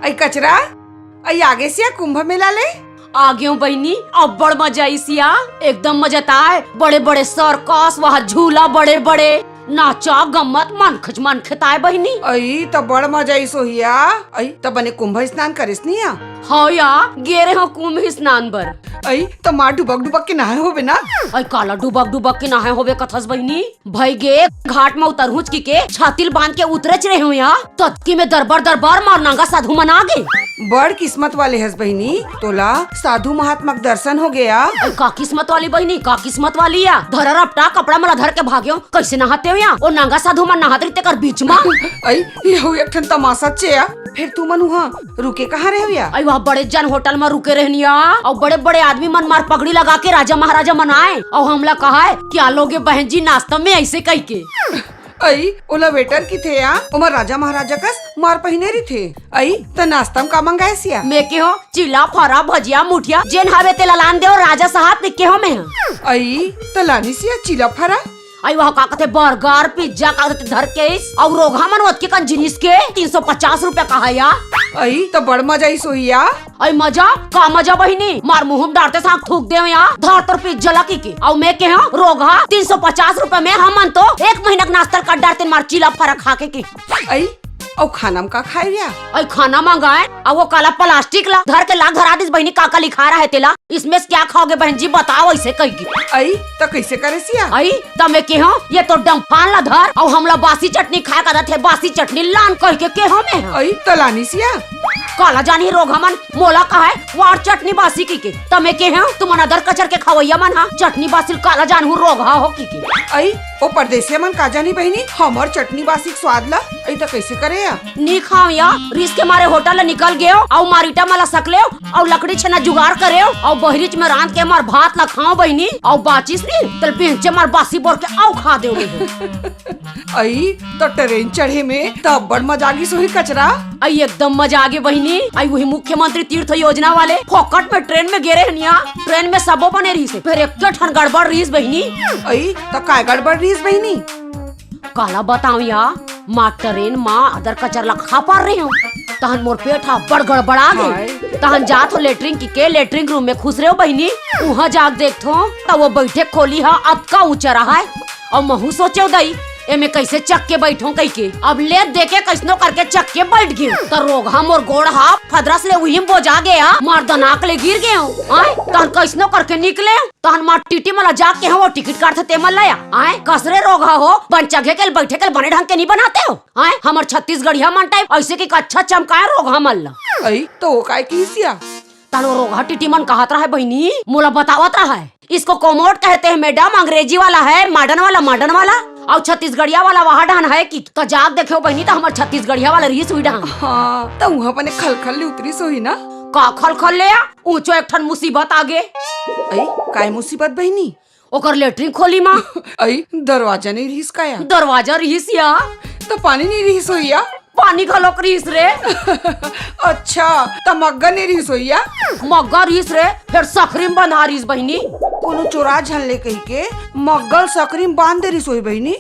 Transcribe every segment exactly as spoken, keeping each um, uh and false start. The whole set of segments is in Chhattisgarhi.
ए कचरा, अई आगे सिया कुंभ मेला ले? आगे हूँ बहिनी, अब्बड़ मजा आइस या, एकदम मजा ताय। बड़े बड़े सर्कस, वहाँ झूला बड़े बड़े, नाचा गम्मत, मनखच मनखे ताय बहिनी। अई त बड़ मजा आइस होही या। अई त बने कुंभ स्नान करिस नी या? हव या, गे रेहेंव कुंभ स्नान बर। अई त मार डुबक डुबक के नहाए होबे ना? अई काला डुबक डुबक के नहाए होबे कथस बहिनी? भई गे घाट म उतरहूंच किके छाती ल बांध के उतरेच रेहेंव या, ततकी में दरबार दरबार म नंगा साधु मन आगे। बड़ किस्मत वाले हस बहिनी, तोला साधु महात्मा के दर्शन होगे या। अई का किस्मत वाली बहिनी, का किस्मत वाली या? धरा रपटा कपड़ा मन ला धर के भागेंव, कइसे नहातेंव या? ओ नंगा साधु मन नहात रहिथे तेकर बीच म। अई, यहू एक ठन तमासाच या। फेर तुमन उहाँ रुके कहाँ रहेव या? अई वहाँ बड़े जन होटल म रुके रहेन या, अउ बड़े बड़े आदमी मन मार पगड़ी लगा के राजा महाराजा मन आय, अउ हमला कहय, "क्या लोगे बहन जी नाश्ता में?" अइसे कहिके। अई, ओला वेटर किथे या, ओमा राजा महाराजा कस मार पहिने रिथे। अई, त नाश्ता म का मंगाएस या? में केहेंव, "चिला, फरा, भजिया, मुठिया, जेन हावे तेला लान देव राजा साहब," कहिके केहेंव में। अई, त लानिस या चिला फरा? अई, वहाँ का कथे, बर्गर, पिज्जा का कथे धर के आइस, अउ रोगहा मन ओतके कन जिनिस के तीन सौ पचास रुपया कहय या। अई, त बड़ मजा आइस होही या। अई मजा? का मजा बहिनी? मार मुँह म डारते सांक थूक देंव या, धर तोर पिज्जा ला कहिके। अउ में केहेंव, रोगहा, तीन सौ पचास रुपया में हमन तो एक महीना के नाश्ता ल काट डारतेन मार चिला फरा खा के कहिके। अई, अउ खाना म का खाएव या? अई खाना मंगाएन, अउ ओ काला प्लास्टिक ला धर के ला धरा दिस बहिनी, का का लिखाय रहय तेला। "इसमें से क्या खाओगे बहन जी, बताओ," अइसे कहिके। अई, त कइसे करेस या? अई, त में केहेंव, "ये तो डंफान ला धर, अउ हमला बासी चटनी खाय का आदत हे, बासी चटनी लान," कहिके केहेंव में। अई, त लानिस या? काला जानही रोगहा मन, मोला कहय, "वार चटनी बासी," कहिके। त में केहेंव, "तुमन अदर कचर के खवइया मन हा, चटनी बासी ल काला जानहू रोगहा हो," कहिके। अई, ओ परदेसिया मन का जानही बहिनी, हमर चटनी बासी के स्वाद ला। अई, त कइसे करे या? नी खांव या, रीस के मारे होटल ले निकल गेंव, अउ मार ईटा मन ला सकेलेंव, अउ लकड़ी छेना जुगाड़ करेंव, अउ बहिरीच में रांध के मार भात ला खांव बहिनी, अउ बाचिस नी, तेला बेंचे मार बासी बोर के अउ खा देंव। अई, त ट्रेन चढ़े में त अब्बड़ मजा आगिस होही कचरा। अई, एकदम मजा आगे बहिनी। अई, उही मुख्यमंत्री तीर्थ योजना वाले फोकट में ट्रेन में गे रहेन या, ट्रेन में सबो बने रिहिस हे, फेर एक्के ठन गड़बड़ रिहिस बहिनी। अई, त काय गड़बड़ रिहिस बहिनी? काला बतांव या, मार ट्रेन म अदर कचर ला खा पार रहेंव, तहन मोर पेट ह अब्बड़ गड़बड़ा गे। हाय। तहन जात हों लेटरिन कहिके लेटरिन रूम में खुसरेंव बहिनी, उहाँ जाके देखथों त ओ बइठे खोली ह अतका ऊंचा रहय, अउ महूं सोचेंव दई, एमे कइसे चघ के बइठों कहिके। अब लेत देके कइसनो करके चघ के बइठ गेंव, त रोगहा मोर गोड़ ह फदरस ले उही म बोजा गे या, मार दनाक ले गिर गेंव। आंय, तहन कइसनो करके निकलेंव, तहन मार टीटी मन ला जाके केहेंव, ओ टिकट काटथे तेमन ला या। आंय, कस रे रोगहा हो, बन चघे के ल बइठे के ल बने ढंग के नी बनातेव। आंय, हमर छत्तीसगढ़िया मन टाइप अइसे कहिके अच्छा चमकाय रोगहा मन ला। अई, त ओ काय किहिस या? तहन ओ रोगहा टीटी मन कहत रहय बहिनी, मोला बतावत रहय, "इसको कोमोड कहते हैं मैडम, अंग्रेजी वाला है, मॉडर्न वाला, मॉडर्न वाला, अउ छत्तीसगढ़िया वाला वहाँ डहन है कि?" त जाके देखेंव बहिनी, त हमर छत्तीसगढ़िया वाला रिहिस उही डहन। हाँ, त उहाँ बने खलखल ले उतरिस होही ना? का खलखल ले या? ऊंचो एक ठन मुसीबत आगे। अई, काय मुसीबत बहिनी? ओकर लेटरिन खोली म। अई, दरवाजा नइ रिहिस का या? दरवाजा रिहिस या। त पानी नइ रिहिस होही या? पानी घलोक रिहिस रे। अच्छा, त मग्गा नइ रिहिस होही या? मग्गा रिहिस रे, फेर सकरी म बंधा रिहिस बहिनी। कोनो चोरा झन ले कहिके मग्गा ल सकरी म बांध दे रिहिस होही बहिनी।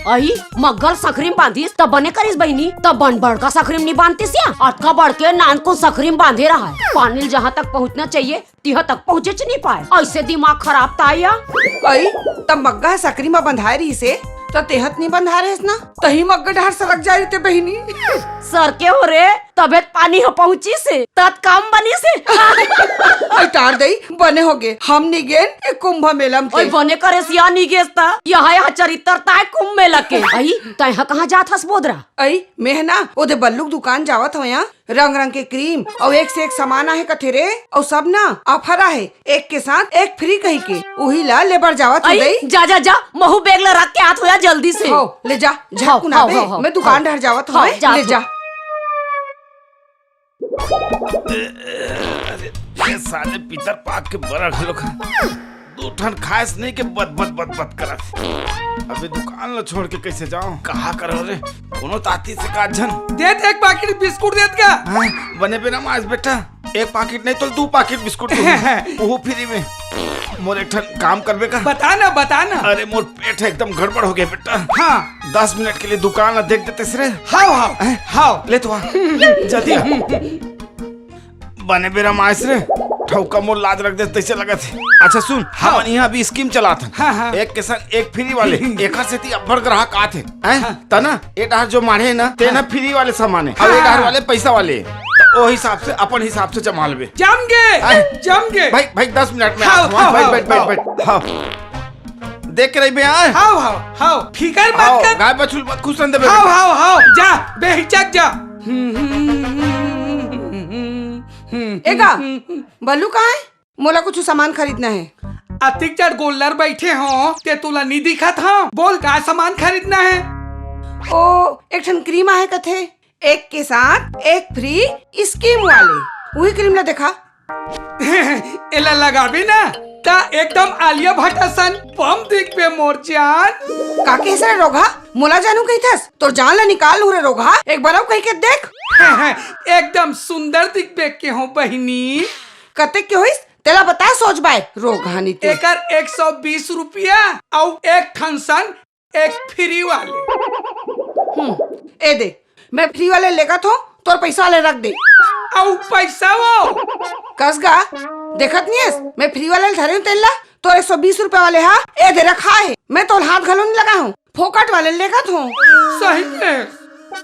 अई, मग्गा ल सकरी म बांधिस त बने करिस बहिनी, त बन बड़का सकरी म नी बांधतिस या, अतका बड़के नानकुन सकरी म बांधे रहय। पानी ल जहाँ तक पहुँचना चाहिए, तिहा तक पहुँचेच नी पाय। अइसे दिमाग खराब ताय या। अई, त मग्गा ह सकरी म बंधाय रिहिस हे, त तेंहा त नी बंधाय रहेस ना, तहीं मग्गा डहर सरक जाय रहिते बहिनी। सरकेंव रे, तभे त पानी ह पहुँचिस हे, तत काम बनिस हे। अई टार दई, बने होगे, हम नी गेन ए कुंभ मेला म ओए ते। बने करेस या नी गेस त, यहा यहा चरित्र ताय कुंभ मेला के। अई, तैं ह कहाँ जात हस बोदरा? अई, मेंह ना, ओदे बल्लू के दुकान जावत हवं या। रंग रंग के क्रीम अउ एक से एक सामान आहे कथे रे, अउ सब ना ऑफर आहे, एक के साथ एक फ्री कहिके, उही ला ले बर जावत हो अई, दई। जा, जा, जा, महू बैग ला रख के आत हो या जल्दी से। हो, ले जा, झट हव, कुना हव, बे, हव, हव, मैं दुकान हव। डहर जावत हव, हव, जात ले हो। जा। अरे, ये साले पीतर पाक के बरा घलो खा। दू ठन खास नहीं के बत, बत, बत, बत करत। अबे दुकान ला छोड़ के कैसे जाओ? कहा करो रे? कोनो ताती से का झन? दे दे एक पाकिट बिस्कुट दे दे का? हाँ, बने बिना मास बेटा। एक पाकिट नहीं तो दू पाकिट बिस्कुट दूँ। वो फ्री में। मोर एक ठन काम करबे का? बता ना, बता ना। अरे मोर पेट है एकदम गड़बड़ हो गया बेटा। हाँ। दस मिनट के लिए दुकान ला देख देते सरे। हाव, हाव, हैं? हाव। ले तो आ। जल्दी आ। बने बेरा म आइस रे, ठउका मोर लाज रख दे तइसे लगत हे। अच्छा सुन, हाँ। हमन इहाँ अभी scheme चलात हन। हाँ, हाँ। एक के संग एक free वाले, एखर सेती अब्बड़ ग्राहक आत हे, हैं? हाँ। त ना, ए डहर जो माढ़े हे ना, तेन ह हाँ। Free वाले सामान हे, अउ ए हाँ। डहर वाले पइसा वाले। त ओ हिसाब से, अपन हिसाब से जमा लेबे। जम गे, आय। जम गे। भाई, भाई, दस मिनट में हाँ, आत हँव, हाँ, भाई, हाँ, बैठ, बैठ, हाँ। बैठ, हाँ। देख के रहिबे, हाँ? हाँ, हाँ, हाँ, फिकर मत हाँ, कर। गाय बछरू मत खुसरन देबे हाँ, बेटा। हाँ, हाँ, जा, बेहिचक जा। ए गा, बल्लू कहाँ हे? मोला कुछु सामान खरीदना हे। अतिक जड़ गोल्लर बइठे हँव, ते तोला नी दिखत हँव? बोल, का सामान खरीदना हे? ओ, एक ठन cream आहे कथे, एक के साथ एक free scheme वाले, उही cream ला देखा। एला लगाबे ना, त एकदम आलिया भट्ट असन बम दिखबे मोर जान। का कहिस रे रोगहा? मोला जानहूँ कहिथस? तोर जान ला निकाल लूँ रे रोगहा, एक बार अउ कहि के देख। एकदम सुंदर दिखबे के हँव बहिनी। कतेक के होइस? तेला बता सोझ बाय, रोगहा नी ते। एकर एक सौ बीस रुपया अउ एक ठन संग एक free वाले। हम्म, ए दे, मैं free वाले लेगत हँव, तोर पइसा वाले रख दे। अउ पइसा वो? कस गा, देखत नइ हस, मैं free वाले ल धरे हँव तेन ला, तोर एक सौ बीस रुपया वाले हा, ए दे रखा हे, मैं तोर हाथ घलो नइ लगाए हँव, फोकट वाले लेगत हँव। सही में?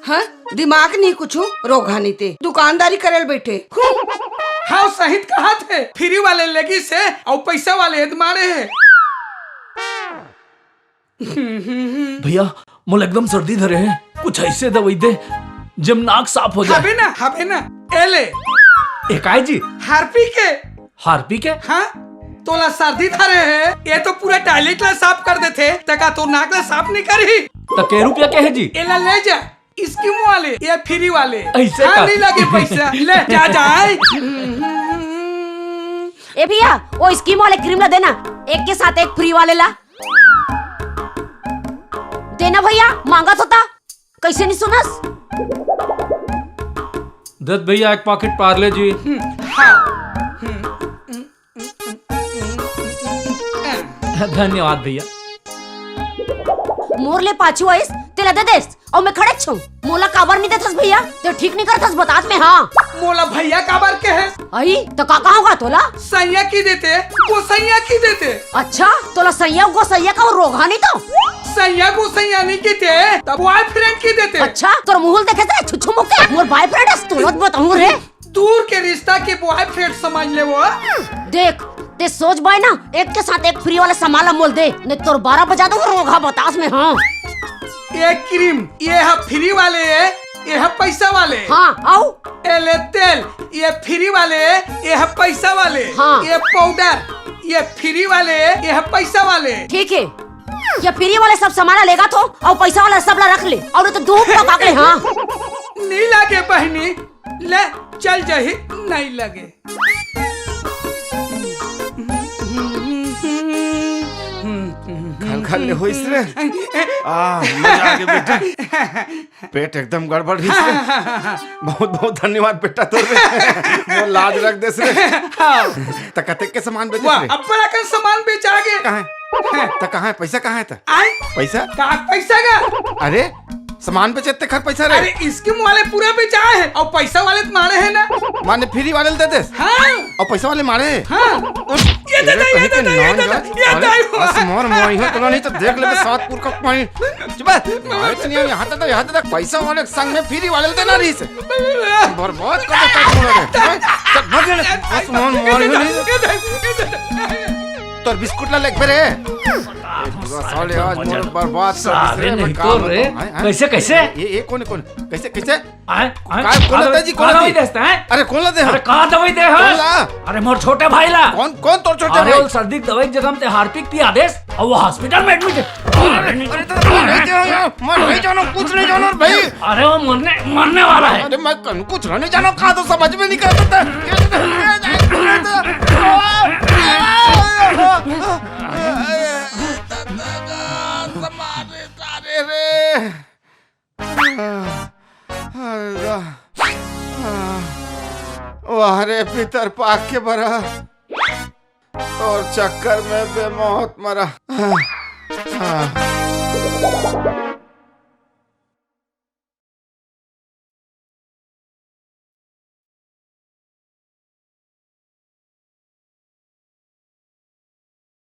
हाँ, दिमाग नइ कुछु, रोगहा नी ते, दुकानदारी करे ल बइठे। हम्म। हाँ, सही त कहत हे, free वाले लेगिस हे, अउ पइसा वाले एदे मारे हे। भैया, मोला एकदम सर्दी धरे हे, कुछ अइसे दवई दे, जेम नाक साफ हो जाय। हबे ना, हबे ना, ए ले। ए काय जी? Harpic के। Harpic के? हाँ, तोला सर्दी धरे हे, ए तो पूरा toilet ला साफ कर देथे, त का तोर नाक ला साफ नइ करही? त के रुपया के हे जी? एला ले जा, scheme वाले, ए free वाले। अइसे हाँ, का? नइ लगे पइसा, ले जा, जा। ए भैया, ओ scheme वाले cream ला देना, एक के साथ एक free वाले ला। देना भैया, मांगत हों त, कइसे नइ सुनस? दे त भैया एक packet Parle-G। हम्म, हाँ। हम्म, हम्म, हम्म, हम्म। धन्यवाद भैया। मोर ले पाछू आइस, तेला दे देस। अउ मैं खड़े छँव। मोला काबर नइ देथस भैया? ते ठीक नइ करथस, बतात मैं, हाँ। मोला भैया काबर कहे? अई, त का कहँव गा तोला? सइयाँ कहि देते, गोसइयाँ कहि देते। अच्छा, तोला सइयाँ गोसइयाँ कहँव, रोगहा नी तो। सइयाँ गोसइयाँ नइ कहिते, त boyfriend कहि देते। अच्छा, तोर मुँह ल देखे ते छुच्छू मुक्के, मोर boyfriend हस, तोला बताहूँ रे। दूर के रिश्ता के boyfriend समझ ले वो। देख, ते सोझ बाय ना, एक के साथ एक free वाला सामान ला मोला दे, नइ तोर बारा बजा दूँ रोगहा बतास मैं, हाँ। ए cream, ए ह free वाले ए, ए ह पइसा वाले। हाँ, अउ? ए ले तेल, ए free वाले ए, ए ह पइसा वाले। हाँ। ए powder, ए free वाले ए, ए ह पइसा वाले। ठीक हे, ए free वाले सब सामान ला लेगत हों, अउ पइसा वाला सब ला रख ले, अउ नइ तो दूँ पका के, हाँ। नइ लागे बहिनी, ले चल जाही, नइ लागे। खल खल ले होइस रे। आ, मजा आ गे बेटा। पेट एकदम गड़बड़ रहिस रे। बहुत बहुत धन्यवाद बेटा तोर रे। मोर लाज रख देस रे। हाँ। त कतेक के सामान बेचेस वाह, रे? अब्बड़ अकन सामान बेचा गे। कहाँ हे? त कहाँ हे? पइसा कहाँ हे त? आय? पइसा? का पइसा गा? अरे, सामान बेचे तेखर पइसा रे। अरे, scheme वाले पूरा बेचाय हे, अउ पइसा वाले त मारे हे ना। माने free वाले ल दे देस? हाँ। अउ पइसा वाले मारे हे? हाँ। ये दे अरे, दे, ये कहीं दे के दे, ये नॉन दे दे, यार। ये अरे, दे। बस मोर मोही हो, तोला नहीं तो देख लेबे सात पुरखा पानी। चुप है। मारे तो नहीं, यहाँ तक, यहाँ तक पइसा वाले के संग में free वाले ल देना रहिस हे। बर्बाद कर देता है तोला रे। हैं? चल, भाग ले। बस मोर मोही हो नहीं। ये दे, ये दे। तोर बिस्कुट ला लेके रे। साले आज मोर बर्बाद कर दिस रे, साले मैं नहीं का तो रे। बताऊं, हैं, हैं? कैसे, कैसे? ये, ये कौन, कौन? कैसे, कैसे? आए, आए, का, कौन ला दे जी, कौन ला दे? दवाई देता है? अरे, कौन ला दे, अरे, हाँ? का दवाई दे, हाँ? कौन ला? अरे, मोर छोटे भाई ला। कौन, कौन तोर छोटे अरे, भाई? वो सर्दी दवाई जगह में ते हार्पिक पिया देस, अउ वो hospital में admit है। अरे, अरे, तो मैं नहीं जानूं यार, मैं नहीं जानूं, कुछ नहीं जानूं भाई। अरे, वो मरने, मरने वाला है। अरे, मैं कन-, कुछ नहीं जानूं, कहा तो समझ में नहीं करता। अरे रे। वाह रे पितर पाक के बरा, तोर चक्कर में बेमौत मरा।